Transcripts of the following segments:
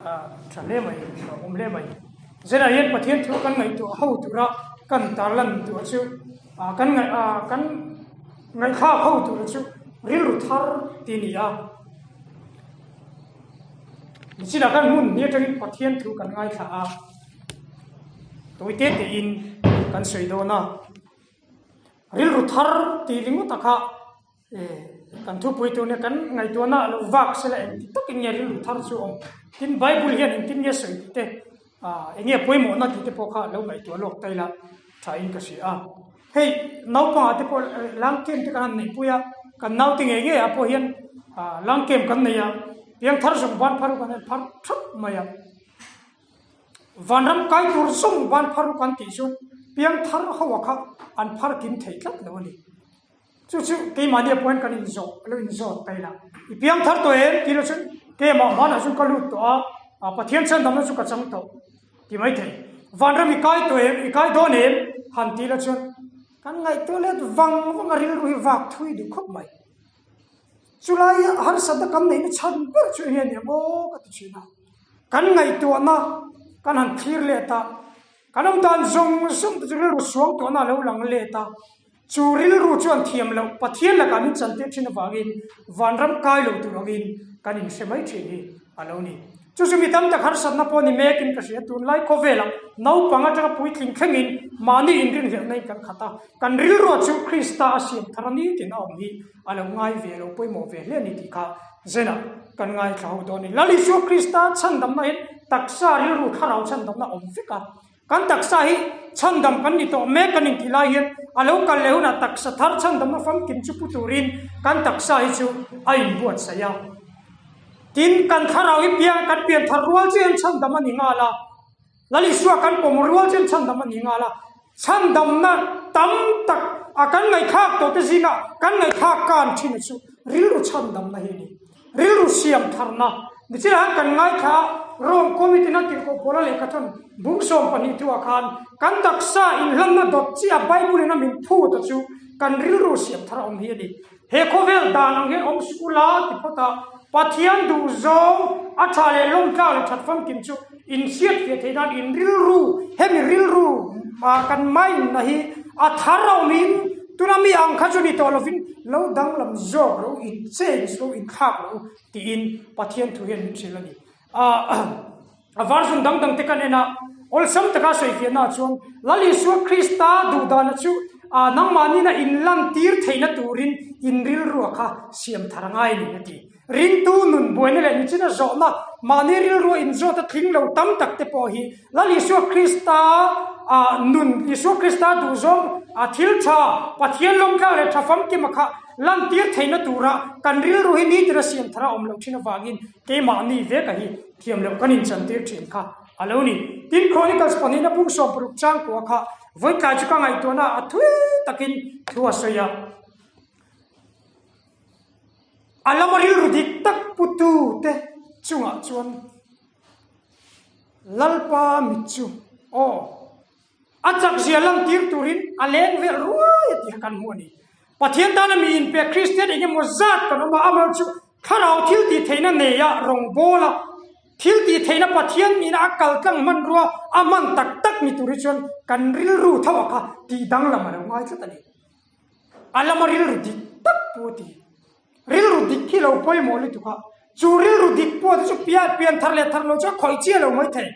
Tha hle mai, awm hle mai. Zirah hian Pathian thu kan ngaihtuah ho tura kan tarlan duh chu kan ngaih kan ngaihthlak ho tura chu rilru thar tih a ni a. Nichinah khan hmun hnih atangin Pathian thu kan ngaithla a, tawi te tein kan sawi dawn a. Rilru thar tih ringawt a kha. Kan thupui tur nia kan ngaihtuahna a lo vak sela engti takin nge rilru thar chu awm. Tin, Bible hian engtin nge sawi tih te, eng nge pawimawhna tih te pawh kha lo ngaihtuah lawk ta ila thain ka hria a. Hei naupangah te pawh lang kem te kan han neihpui a, kan naute ngei ngeiah pawh hian lang kem kan nei a, piang thar zawng ban phar kan en phar thap mai a. Vanram kai tur zawng ban phar kan tih chu piang thar ho ah kha an phar kim thei tlat lo a ni. Chu chu keimahni ah pawhin kan inzawh a lo inzawt ta ila. I piang thar tawh em tih loh chuan keimah hmanah chuan ka lut tawh a, Pathian chhandamna chu ka chang tawh ti mai thei. Vanram i kai tawh em, i kai dawn em han tih loh chuan kan ngaihtuah let vang vang a rilru hi vak thui duh khawp mai. Chulai harsatna kan neihna chhan ber chu eng nge ni ang aw ka ti thin a. Kan ngaihtuahna kan han thlir let a, kan awm dan zawng zawng te chu rilru suang tuahna a lo lang let a. Chu rilru chuan thiam loh Pathian lakah min chantir thin avangin vanram kai lo tur angin kan inhre mai thin hi a lo ni. Chu chu mi tam tak harsatna pawh ni mekin ka hria, tunlai khawvelah naupang atanga puitling thlengin mahni inrinhlelhna in kan khat a, kan rilruah chu Krista a siam thar a ni tiin a awm hi a lo ngai ve lo pawimawh ve hle a ni tih kha zenah kan ngaithla ho dawn a ni. Lal Isua Krista chhandamna hian taksa rilru thlarau chhandamna a awm vek a. Kan taksa hi chhandam kan ni tawh mek kan intih lai hian a lo kal leh hunah taksa thar chhandamna famkim chu pu turin kan taksa hi chu a inbuatsaih a. Tin, kan thlarau hi piang kan pian thar rual chian chhandam a ni nghal a, Lal Isua kan pawm rual chian chhandam a ni nghal a. Chhandamna tam tak a kan ngaihthlak tawh te zingah kan ngaihthlak kan thin chu rilru chhandamna hi a ni. Rilru siam tharna nichina han kan ngaithla a, Rome Committee na tirhkoh pawla lehkha chuan bung 12 thuah khan kan taksa inhlanna dawt chiah Bible in a min phut a chu kan rilru siam thar a awm hi a ni. He khawvel dan ang hian awm sikul a ti phawt a, Pathian duh zawng a tha leh lawmtlak leh that famkim chu inhriat fiah theih nan in rilru hemi rilru kan mind na hi a thar a awmin Tuna mi ang kha chu ni tawh lovin lo danglam zawk lo in change lo in thlak lo tiin Pathian thu hian min hrilh a ni. A version dang dang te kan en a, awlsam taka sawifiahna ah chuan Lal Isua Krista duhdana chu nangmahnina in lantir theihna turin in rilrua kha siam thar a ngai a ni a ti. Ringtu nun buaina leh nichina zawhna mahni rilrua inzawt a tling lo tam tak te pawh hi Lal Isua Krista nun, Isua Krista duhzawng thil tha, Pathian lawmtlak leh tha famkima kha lantir theihna tura kan rilru hi nitin a siam thar a awm loh thin avangin keimahni veka hi thiam loh kan inchantir thin kha a lo ni. Tin, Chronicles pahnihna bung 60 changkua kha vawitlai chu ka ngaihtuahna a thui takin thu a sawi a. A lama rilru dik tak putu te chungah chuan Lalpa mit chu aw a chak zia lantir turin a leng vel ruai a tih kha kan hmu a ni. Pathian tana mi inpe Kristian eng emaw zat kan awm a, amaherawh chu thlarau thil tih theihna neia rawngbawl a, thil tih theihna Pathian nihna a kal tlang hmanrua a hman tak tak ni tur hi chuan kan rilru tho ah kha tih danglam a lo ngai tlat a ni. A lama rilru dik tak pawh a ti. Rilru dik hi lo pawimawh lutuk a, chu rilru dik pawh te chu pian pian thar leh thar lo chu a khawih chiah lo mai thei.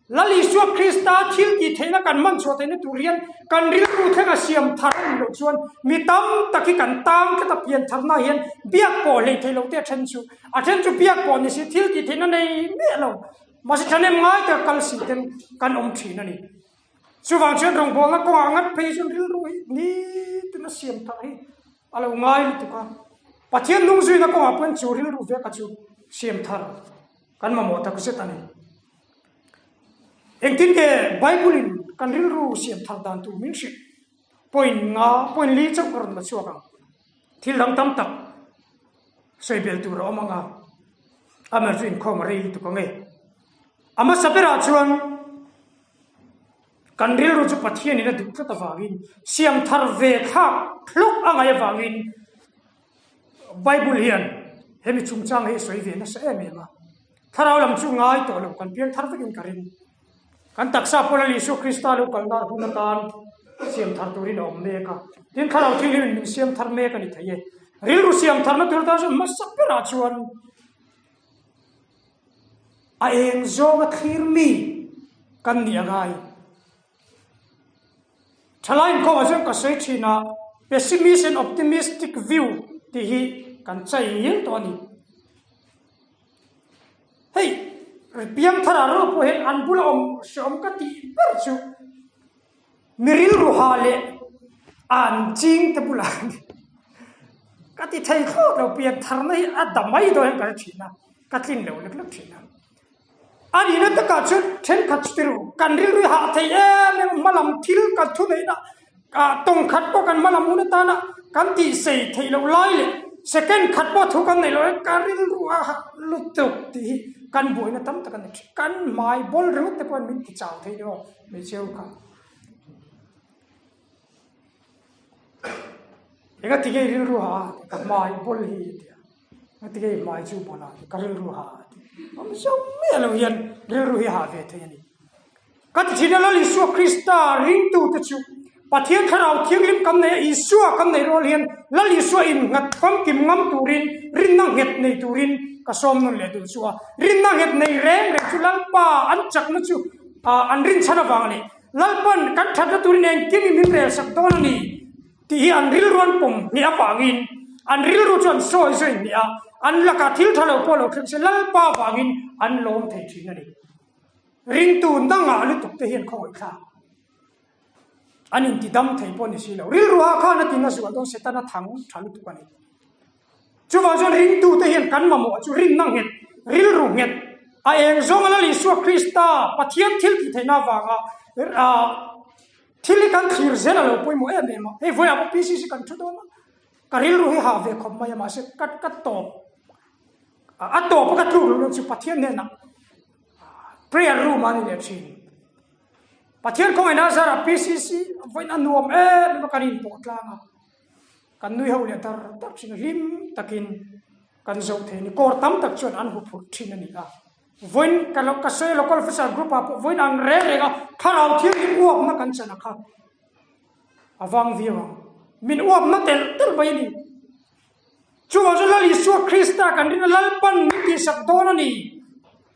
Lal Isua Krista thil tih theihna kan hman chhuah theihna tur hian kan rilru thleng a siam thar a nih loh chuan mi tam tak hi kan tang tlat a pian tharna hian biak pawh hlei thei lo te a then chu a then chu biak pawh ni si thil tih theihna nei miah lo mahse thahnem ngai taka kal si ten kan awm thin a ni. Chuvang chuan rawngbawlna kawngah ngat phei chuan rilru hi nitin a siam thar hi a lo ngai lutuk a. Pathian hnungzuina kawngah pawhin chu rilru veka chu siam thar kan mamawh tak zet a ni. Engtin nge Bible in kan rilru siam thar dan tur min hrilh? Point nga, point li chauh ka rawn la chhuak ang. Thil dang tam tak sawi bel tur a awm ang a, amer chu inkhawm a rei lutuk ang e. A hmasa berah chuan Kan rilru chu Pathianin a duh tlat avangin, siam thar ve thlak hlawk a ngaih avangin Bible hian hemi chungchang hi a sawi ve nasa em em a. Thlarau lam chu ngai tawh lo, kan piang thar vekin ka ring. Kan taksa pawh Lal Isua Krista lo kalna hun atan siam thar turin a awm mek a. Tin, Thlarau Thianghlimin min siam thar mek a ni thei e. Rilru siam tharna tur atan chuan hmasa berah chuan a eng zawnga thlir mi kan nih a ngai. Thalai inkhawmah chuan ka sawi thin a, pessimist and optimistic view tih hi kan chai ngial tawh a ni. Hei piangthar ah rawh pawh hian an bula awm hreawm ka tih ber chu mi rilru ha leh an ching te bulah ka ti thei thlawt lo piangtharna hi a damai dawn hian ka hre thin a ka tlin lo lek lek thin a. A nihna takah chuan thenkhat chu tirh kan rilru hi hah thei em em a hmalam thil kan thuneihna ah tawng khat pawh kan hmalam hun atana kan tihsei theih loh lai leh second khat pawh thu kan neih loh lai ka rilru a hah lutuk tih hi kan buaina tam tak a ni thin. Kan hmai bawl ringawt te pawhin min ti chau thei ni aw hmeichhe ho kha. Enga ti nge i rilru hah a? Ka hmai bawl hi a ti a. Engati nge i hmai chu bawl a? Ka rilru hah a ti. Awm zau miah lo hian rilru hi hah ve thei a ni. Ka ti thin a, Lal Isua Krista ringtute chu Pathian Thlarau Thianghlim kan nei a, Isua kan neih rual hian Lal Isua innghat famkim ngam turin rinna nghet nei turin ka sawm nawn leh duh chu a. Rinna nghet nei reng reng chu Lalpa an chakna chu an rinchhan avang a ni. Lalpan kan thatna turin engkim i min relsak dawn a ni tih hi an rilru an pawm hnih avangin an rilru chu an sawi zui hnih a, an lakah thil tha lo pawh lo thleng se Lalpa avangin an lawm thei thin a ni. Ringtu nangah lutuk te hian khawngaih thlak an intidam thei pawh a ni si lo. Rilru ah khan a tina zual dawn Setana thang tha lutuk a ni. Chuvang chuan ringtute hian kan mamawh chu rinna nghet, rilru nghet, a eng zawnga Lal Isua Krista Pathian thil tih theihna avanga thil hi kan thlir zel a lo pawimawh em em a. Hei vawiah pawh PCC kan thu dawn a, ka rilru hi hah ve khawp mai a mahse ka ka tawp a tawp a ka tluk loh chu Pathian hnenah prayer room a ni leh thin. Pathian khawngaihna zarah PCC vawiin a nuam em em a kan inpawh tlang a. Kan nui ho leh dar dar thin a, hlim takin kan zoh thei a ni. Kawr tam tak chuan an huphurh thin a ni a. Vawiin ka lo ka sawi local officer group ah pawh vawiin ang reng reng a thlarau thianghlim uapna kan chan a kha a vang viau ang. Min uapna telh telh mai a ni. Chuvang chu Lal Isua Krista kan rin a Lalpan min tihsak dawn a ni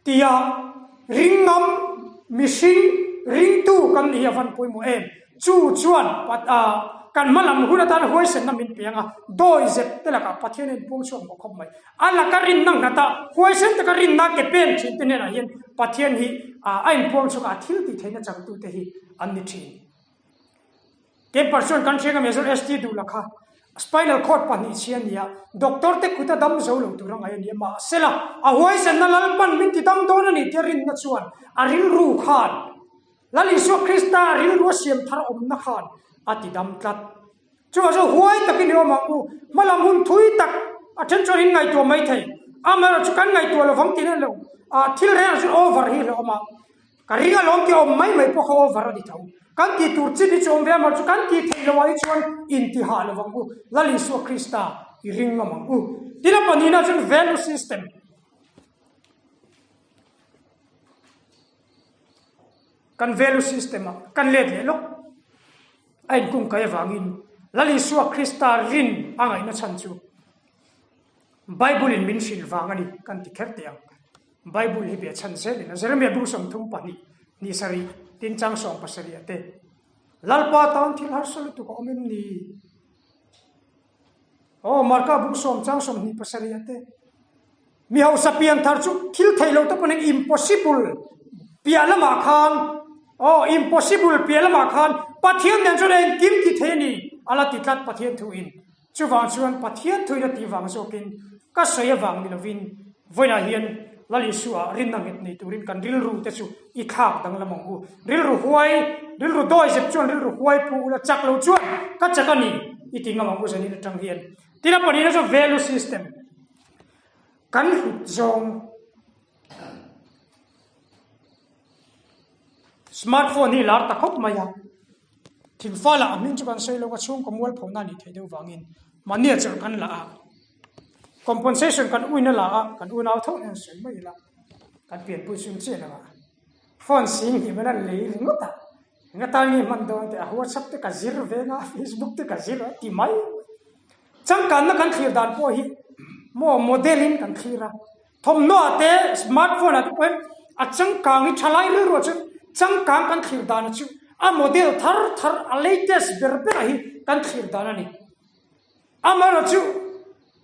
tia ringngam mihring ringtu kan nih hi a van pawimawh em. Chu chuan kan hma lam hun atan huaisenna min pe ang a, dawi zep te lakah Pathian a inpuang chhuak mawh khawp mai. A laka rinna nghat a, huaisen taka rinna ke pen thin te hnenah hian Pathian hi a inpuang chhuak a, a thil tih theihna changtute hi an ni thin. Kemper chuan kan hriang a Major ST duh la kha spinal cord 2 chhia a ni a, doctor te kut a dam zo lo tur a ngaih a ni a, mahsela a huaisenna Lalpan min ti dam dawn a ni tia rinna chuan a rilru khan Lal Isua Krista a rilru a siam thar awmna khan a ti dam tlat. Chuvang chuan huai takin i awm ang u, hmalam hun thui tak a then chuan in ngaihtuah mai thei, amaherawhchu chu kan ngaihtuah lovang tih nen lo, thil reng ah chuan over hi hlauhawm a. Ka ring alawm tih awm mai mai pawh kha over a ni tho. Kan tih tur chin hi chu awm ve a, mahse kan tih theih loh ah hi chuan intihah lo vang u. Lal Isua Krista i ring ngam ang u. Tin a pahnihna chuan value system. Kan value system ah kan let leh lawk a inkungkai avangin Lal Isua Krista rin a ngaihna chhan chu Bible in min hrilh vang a ni kan ti kher teh ang. Bible hi bia chhan zel in a Jeremiah bu 32 ni sarih tin chang 17 ah te Lalpa tan thil harsa lutuk a awm em ni? Aw Marka bu 10 chang 27 ah te mi hausa pian thar chu thil thei lo te pawn in impossible piah lamah khan aw impossible piah lamah khan Pathian nen chuan engkim ti thei a ni a la ti tlat Pathian thu in. Chuvang chuan Pathian thuin a tih vang zawkin ka sawi avang ni lovin vawiinah hian Lal Isua rinna nghet nei turin kan rilru te chu i thlak danglam ang u. Rilru huai, rilru dawi zep chuan rilru huai pu ula chak lo chuan ka chak a ni i ti ngam ang u zanin atang hian. Tin a pahnihna chu value system kan hlut zawng. Smartphone hi lar ta khawp mai a. Thingfa lah a hming chu kan sawi lo a, chhungkaw mualphona a nih theih deuh vangin mahnia chawlh kan la a, compensation kan uina la a, kan unau tho nen sawi mai ila. Kan pianpui chhung chiah lo a, phone sing hnih man an lei ringawt a, enga tan nge hman dawn tih a whatsapp te ka zir ve nga facebook te ka zir a ti mai changkanna kan thlir dan pawh hi maw model in kan thlir a thawmhnaw ah te smartphone ah te pawh hian a changkang hi thalai rilru ah chuan changkang kan thlir dan chu a model thar thar a latest ber ber ah hi kan thlir dan a ni. Amaherawhchu,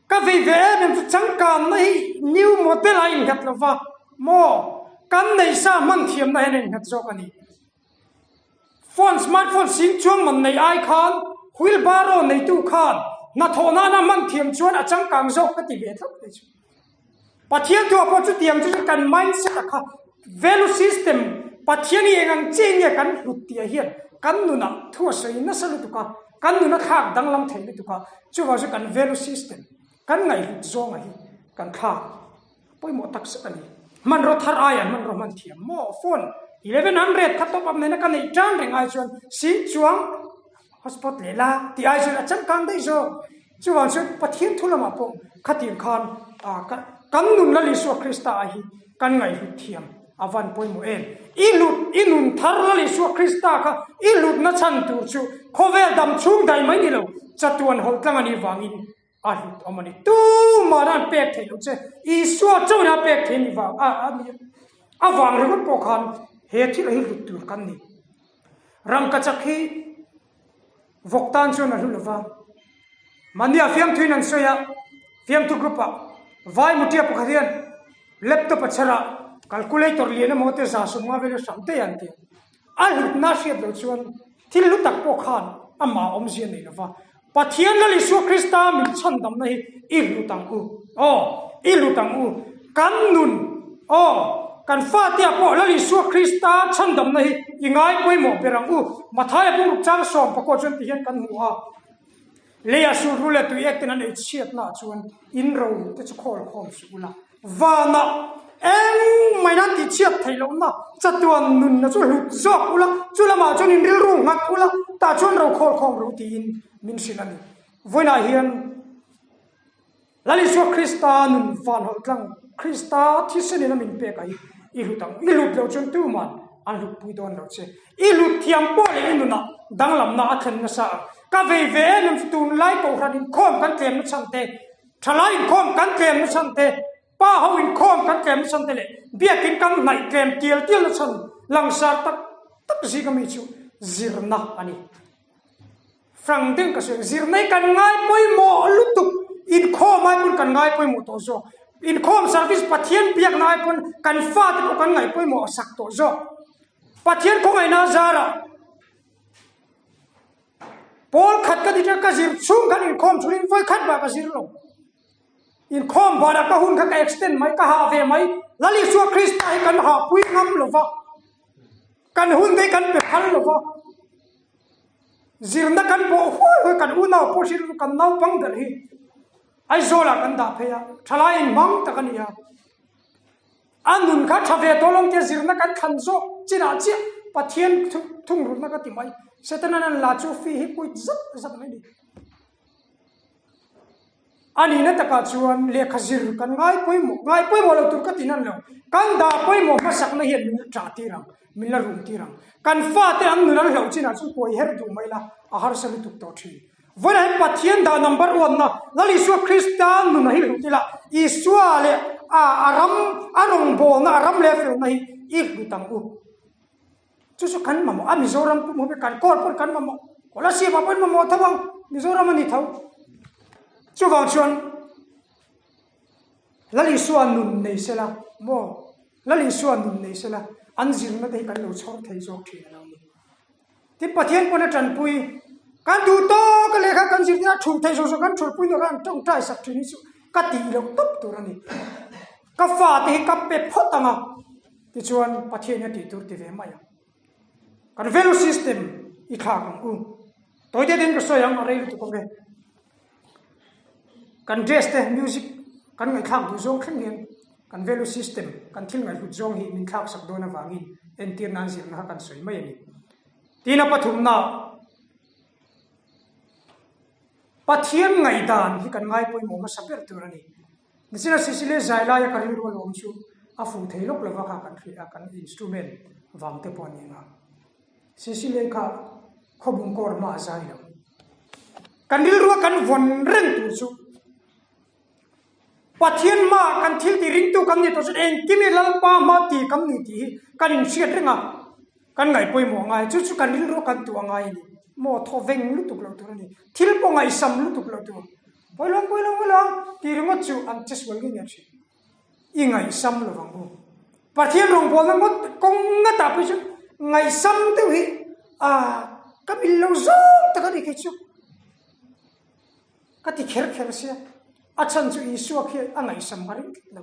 ka vei ve em em chu changkanna hi new model a innghat lo va, maw kan neih sa hman thiamna hian a innghat zawk a ni. Phone, smartphone sing chuang man nei ai khan wheelbarrow neitu khan hnathawh nana hman thiam chuan a changkang zawk ka ti ve tlat mai chu. Pathian thuah pawh chutiang chu kan mindset a kha value system Pathian hi eng ang chiah nge kan hlut tih ah hian kan nunah thu a sawi nasa lutuk a, kan nun a thlak danglam thei lutuk a, chuvang chu kan value system kan ngaihhlut zawnga hi kan thlak pawimawh tak zet a ni. Hmanraw thar aiah hmanraw hman thiam maw phone 1100 kha top up nena ka neih tan reng ai chuan sing chuang hotspot leh la tih ai chuan a changkang daih zawk. Chuvang chuan Pathian thu lamah pawh khatiang khan kan nun Lal Isua Krista ah hi kan ngaihhlut thiam a van pawimawh em. I hlut, i nun thar Lal Isua Krista kha i hlutna chhan tur chu khawvel dam chhung daih mai ni lo, chatuan hawlh tlang a nih vangin a hlut awm a ni. Tumah an pek theih loh che, Isua chauhin a pek theih a nih vang a a nih avang ringawt pawh khan he thil hi hlut tur kan ni. Rangkachak hi. Vawk tan chuan a hlu lova. Mahnia fiamthuin an sawi a, fiamthu group ah vai mutia pakhat hian laptop a chher a, calculator lian emaw te 150 vel a hram daih a an ti a. A hlutna a hriat loh chuan thil hlu tak pawh khan amah awmzia nei lova. Pathian Lal Isua Krista min chhandamna hi i hlut ang u. Aw, i hlut ang u. Kan nun, aw, kan fatea pawh Lal Isua Krista chhandamna hi i ngai pawimawh ber ang u. Mathaia bungruk chang sawm pakua chuan ti hian kan hmu a, Leia sulhnu leh tui ek ten an ei chhiatnaah chuan in ro te chu khawl khawm suh ula, vanah engmah in an tih chhiat theih lohna chatuan nunna chu hlut zawk ula, chu lamah chuan in rilru nghat ula, tah chuan ro khawl khawm ro tiin min hrilh a ni. Vawiinah hian. Lal Isua Krista nun van hawlh tlang, Krista thisen in a min pek a hi i hlut ang. I hlut loh chuan tuman an hlut pui dawn lo che. I hlut thiam pawh leh i nunah danglamna a thlen nasa ang. Ka vei ve em em chu tunlai kohhran inkhawm kan tlem na chhan te, thalai inkhawm kan tlem na chhan te, pa ho inkhawm kan tlem na chhan te leh biakin kan hnaih tlem tial tial na chhan langsar tak tak zing ami chu zirna a ni. Frank deuh ka sawi ang, zirna hi kan ngai pawimawh lutuk, inkhawm ai pawn kan ngai pawimawh tawh zawk, inkhawm service Pathian biakna ai pawn kan fate pawh kan ngaih pawimawh sak tawh zawk. Pathian khawngaihna a zarah pawl khat ka ti ṭha ka zir chhung khan inkhawm thurin vawi khat mah ka zir lo. Inkhawm banah ka hun kha ka extend mai, ka hah ve mai, Lal Isua Krista hi kan hahpui ngam lo va, kan hun te hi kan pe phal lo va. Zirna kan pawh huai huai kan unau pawh hrilh kan naupang ber hi Aizawlah kan dah phei a, thalai in hmang tak a ni a. A nun kha tha ve tawh lo tia zirna kan thlan zawk chinah chiah Pathian thungrulhna ka ti mai. Setana an la chu fee hi puit zat zat mai a ni. A nihna takah chuan lehkha zir kan ngai pawimawh, ngai pawimawh lo tur ka ti nan lo. Kan dah pawimawh hmasakna hian min la ṭah tir ang, min la rum tir ang. Kan fate an nun an hlauh chinah chuan kuai her duh mai la, a harsa lutuk tawh ṭhin. Vawiinah hian Pathian dah number one na Lal Isua Krista nun a hi hlut ila, Isua leh a a ram, a rawngbawlna, a ram leh a felna hi i hlut ang u. Chu chu kan mamawh a, Mizoram pum hawp hi kan kawl pawn kan mamawh, Kolasib ah pawhin mamawh tho ang, Mizoram a ni tho. Chuvang chuan Lal Isua nun nei sela maw, Lal Isua nun nei sela an zirna te hi kan lo chhawr thei zawk thin a lo ni. Tin Pathian pawn a tanpui, kan duh tawk a lehkha kan zirtir a thulh theih zawk zawk kan thulhpui nawk a an tawngtai sak thin hi chu ka tih loh tawp tur a ni. Ka fate hi ka pe phawt ang a. Tichuan Pathian hi a tih tur ti ve mai ang. Kan value system i thlak ang u. Tawi deuh deuhin ka sawi ang, a rei lutuk awm e. Kan dress te, music kan ngaihthlak duh zawng thleng hian kan value system, kan thil ngaihhlut zawng hi min thlak sak dawn avangin entir nan zirna kha kan sawi mai a ni. Tin a pathumna, Pathian ngaihdan hi kan ngai pawimawh hmasa ber tur a ni. Nichina Sicily zai laia ka rilru a lawm chu. A fuh thei lawk lova kha kan hria a, kan instrument vang te pawh a ni ang a. Cecilia kha khawbung kawr hma a zai lo. Kan rilrua kan vawn reng tur chu Pathian hma kan thil tih ringtu kan ni tawh chuan engkim hi Lalpa hma ti kan ni tih hi kan inhriat reng a, kan ngaih pawimawh a ngai. Chu chu kan rilrua kan tuah a ngai a ni. Maw thaw veng lutuk lo tur a ni. Thil pawh ngaihsam lutuk lo tur. Pawilawng pawilawng pawilawng tih ringawt chu an che sual ngei ngei thin. I ngaihsam lo vang u. Pathian rawngbawlna ngawt kawng ngatah pawh chu ngaihsam deuh hi a ka mil lo zawng tak a ni kei chu. Ka ti kher kher sia, a chhan chu Isua khi a ngaihsam a ring tlat lo.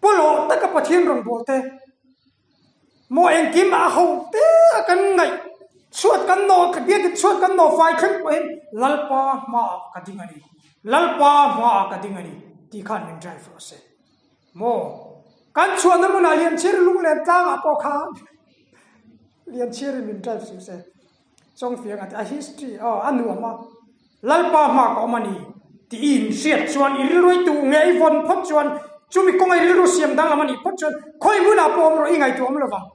Pawlawh taka Pathian rawngbawlte maw engkim a ho te a kan ngaih chhuat kan nawh biakin chhuat kan nawh fai thleng pawhin Lalpa hmaah ka ding a ni, Lalpa hmaah ka ding a ni tih khan min drive rawh se. Maw kan chhuahna hmunah Lianchhir lunglen tlangah pawh khan Lianchhirin min drive suh se. Chawngfiang a ti a history aw a nuam a, Lalpa hma ka awm a ni tih i inhriat chuan i rilru i tuh nge i vawn phawt chuan chumi kawnga i rilru siam danglam a nih phawt chuan khawi hmunah pawh awm rawh i ngaihtuah awm lovang.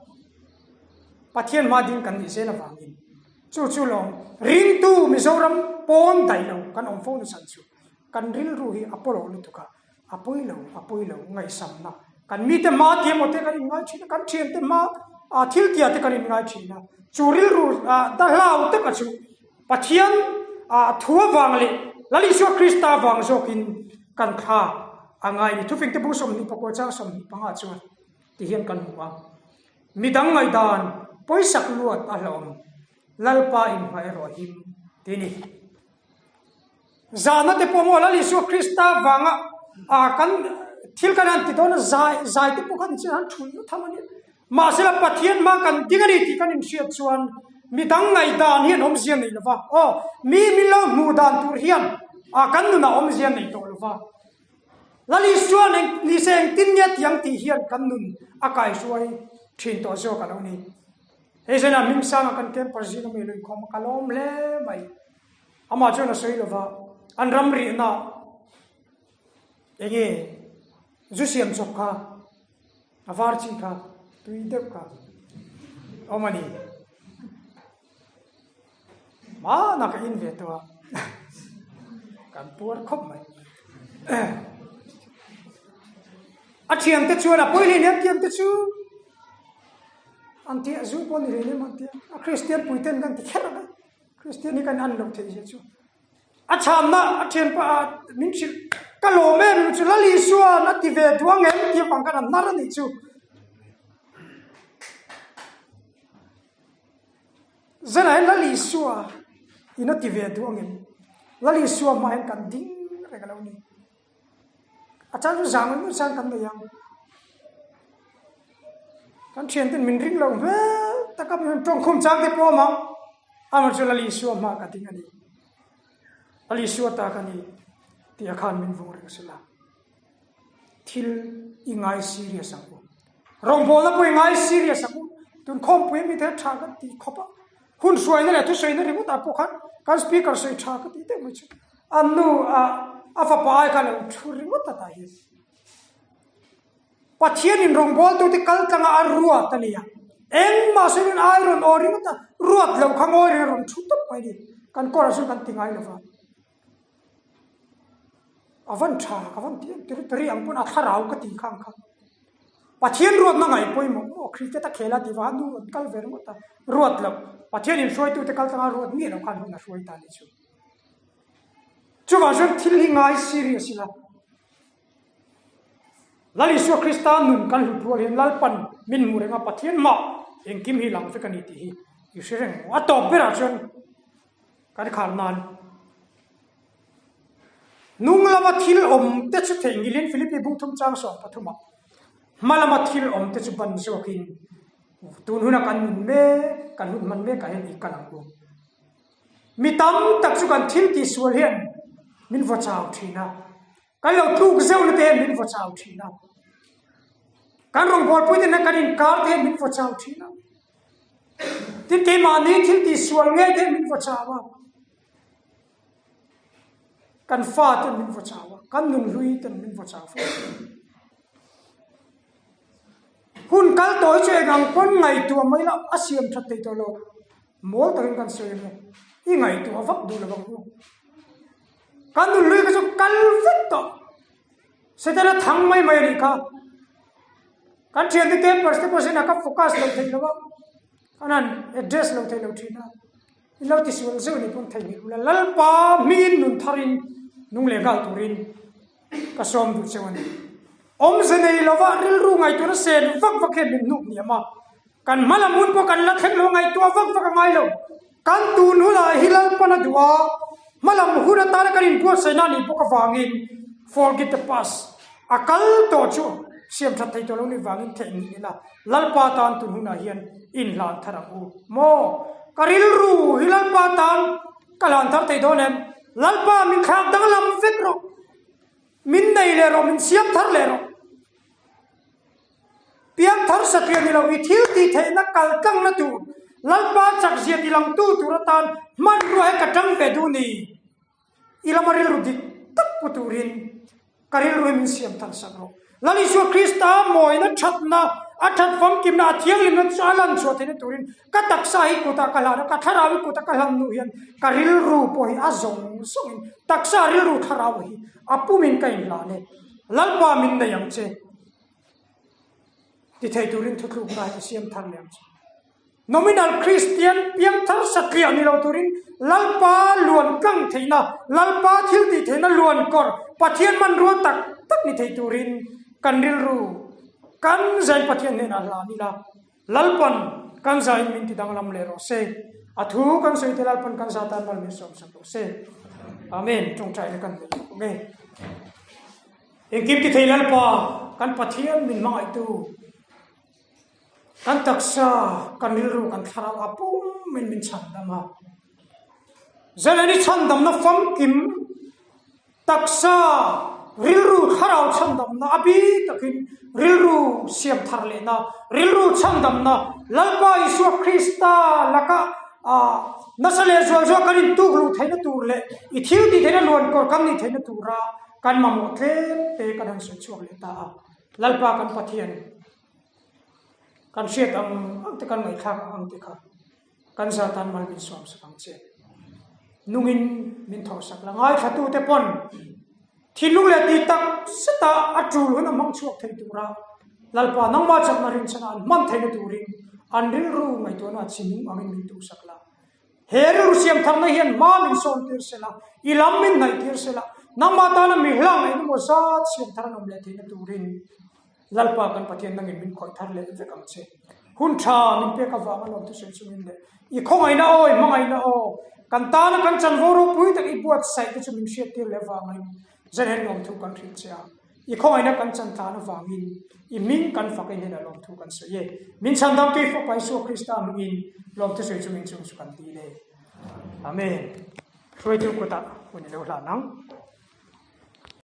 Pathian hma ding kan nih zel avangin chu chu lawm ringtu Mizoram pawn daih lo kan awm fo nachhan chu kan rilru hi a pawlawh lutuk a, A pawi lo, a pawi lo, ngaihsamna. Kan mite hma tih emaw te kan inngai thin a, kan thiante hma ah thil tia te kan inngai thin a. Chu rilru ah da hlau taka chu Pathian ah thu avang leh Lal Isua Krista avang zawkin kan thla a ngai ni. Thufingte bung 24 chang 25 chuan ti hian kan hmu a. Midang ngaihdan pawisak luat a hlauhawm, Lalpa inhmah erawh a him ti ni. Zahna te pawh maw Lal Isua Krista vanga ah kan thil kan han ti dawn a zai zai te pawh khan chin han thul na tham a ni. Mahsela Pathian hma kan ding a ni tih kan inhriat chuan midang ngaihdan hian awmzia nei lova aw mi min lo hmuh dan tur hian ah kan nunah awmzia nei tawh lova. Lal Isua eng nise engtin nge tiang tih hian kan nun a kaihruai thin tawh zawk a lo ni. Hei zan ah Hmingsanga kan camper zing ami lo inkhawm a ka lawm hle mai. Amah chuan a sawi lova, an ram rihna enge zu siam chawp kha, a var chi kha, tui deuh kha awm a ni. Hmana ka in ve tawh a, kan puar khawp mai. A thiante chuan a pawi hleinem tiangte chu an tia, zu pawh ni hleinem an tia, a Kristian puiten kan ti kher a. Kristian hi kan an loh theih zia chu a chhanna a thianpa ah min hrilh ka lawm em em chu Lal Isuan a ti ve duang em tih avang khan a hnar a nih chu. Zanah hian Lal Isua in a ti ve duang em Lal Isua hmah hian kan ding reng a lo ni. A chang chu zang ringawt chang kan nei ang. Kan thianten min ring lo hmel taka min tawngkhum chang te pawh a awm ang. Amah chu Lal Isua hma ka ding a ni. Lal Isua ta ka ni tih a khan min vung reng sela. Thil i ngai serious ang u. Rawngbawlna pawh i ngai serious ang u. Tun khawmpui ami te tha kan ti khawp a. Hun hruaina leh thusawiina ringawt ah pawh khan kan speaker sawi tha ka tih deuh mai chu. An nu a a fapa ai kha lo thu ringawt a tah hian. Pathianin rawngbawltute kal tlanga a ruat a nia. Engmah sawiin ai rawn aw ringawt a, ruat lo kha ngawi reng a rawn thu tawp mai a ni. Kan kawrah chuan kan ti ngai lo va. A van tha, ka van ti em ri ang pawn a thlarau ka ti kha ang kha. Pathian ruatna ngaih pawimawh maw cricket a khel a ti vang a nu rawn kal ve ringawt a, ruat loh. Pathianin hruaitute kal tlanga ruat miah loh khan hun a hruai ta a nih chu. Chuvang chuan thil hi ngai serious ila. Lal Isua Krista nun kan hlut rual hian Lalpan min hmu reng a, Pathian mah engkim hi lang vek a ni tih hi i hre reng maw? A tawp berah chuan kan khar nan hnung lama thil awm te chu theihnghilhin Philippi bungthum chang 13 ah hma lama thil awm te chu ban zawkin tun huna kan nun mek kan hun hman mek ah hian i kal ang u. Mi tam tak chu kan thil tihsual hian min vaw chau thin a, kan lo tluk zeuh na te hian min vaw chau thin a, kan rawngbawlpui te nen kan inkar te hian min vaw chau thin a, tin keimahni thil tihsual ngei te hian min vaw chau a, kan fa ten min vaw chau a, kan nunhlui ten min vaw chau fo thin. Hun kal tawh hi chu eng ang pawn ngaihtuah mai la a siam that thei tawh lo. Mawl takin kan sawi ang e. I ngaihtuah vak duh lo ang u. Kan nunhlui kha chu kal vek tawh. Setana thang mai mai a nih kha. Kan thiante campus te pawh sinah ka focus lo thei lo a. Kan han address lo thei lo thin a. In lo tisual zeuh nih pawn theihnghilh ula Lalpa hmingin nun tharin nung leh nghal turin ka sawm duh cheu a ni. Awmze nei lova rilru ngaihtuahna sen vak vak hian min hnuk hniam a. Kan hma lam hun pawh kan la thleng lo ngaihtuah vak vak a ngai lo. Kan tun hunah hi Lalpan a duh a, hma lam hun atana kan inbuatsaihna a nih bawk avangin forget the past a kal tawh chu siam that thei tawh lo nih vangin theihnghilh ila Lalpa tan tun hunah hian inhlan thar ang u maw? Ka rilru hi Lalpa tan ka hlan thar thei dawn em? Lalpa min thlak danglam vek rawh, min nei leh rawh, min siam thar leh rawh. Piang thar satliah ni lo i thil tih theihna kal tlangna tur Lalpa chakzia ti langtu tur atan hmanrua hi ka tang ve duh ni. I lama rilru dik tak pu turin ka rilru hi min siam thar sak rawh. Lal Isua Krista mawina thatna, a that famkimna, a thianghlimna chu a lan chhuah theihna turin ka taksa hi kutah ka hlan a, ka thlarau hi kutah ka hlan hnu hian ka rilru pawh hi a zawng zawngin taksa rilru thlarau hi a pumin ka inhlan e. Lalpa min nei ang che. Ti thei turin thuthlukna hi siam thar leh ang che. Nominal Kristian piangthar satliah ni lo turin Lalpa luan tlang theihna, Lalpa thil tih theihna luan kawr, Pathian hmanrua tak tak ni thei turin kan rilru kan zain Pathian hnenah hlan ila, Lalpan kan zain min ti danglam leh rawh se. A thu kan sawi te Lalpan kan za tan mal min sawmsak rawh se. Amen. Tawngtaina kan nei bawk e. Engkim ti thei Lalpa, kan Pathian min hmangaihtu, kan taksa, kan rilru, kan thlarau a pum in min chhandam a. Zeleni chhandamna famkim, taksa, rilru, thlarau chhandamna a bi takin rilru siam thar lehna, rilru chhandamna Lalpa Isua Krista laka nasa leh zual zual kan intuk luh theihna tur leh i thil tih theihna luankawr kan nih theihna tura Kan mamawh tlem te kan han sawi chhuak leh ta a, Lalpa kan Pathian kan hriat ang ang te kan ngaihthlak ang ang te kha kan za tan mal min sawm sak ang che. Nungin min tho sak la, ngaithla tu te pawn thinlung leh tih tak zeta a tul hun a hmang chhuak thei tura Lalpa nangmah chakna rinchhana an hman theihna turin an rilru ngaihtuahna a chinung angin min tuhsak la. He rilru siam tharna hian hma min sawn tir se la, i lam min hnaih tir se la, nangmah tana mi hlang eng emaw zat siam thar an awm leh theihna turin Lalpa kan Pathian nangin min khawih thar leh vek ang che. Hun tha min pek avanga lawm thusawi chungin leh i khawngaihna aw, i hmangaihna aw, kan tana kan chanvo ropui tak i buatsaih te chu min hriattir leh avangin Zalen lawmthu kan hrilh che a. I khawngaihna kan chan tlan avangin i hming kan fak in hena lawmthu kan sawi e. Min chhandamtu i Fapa Isua Krista hmingin lawmthu sawi chungin chung chu kan ti le. Amen. Hruaitu kutah hun i lo hlan ang.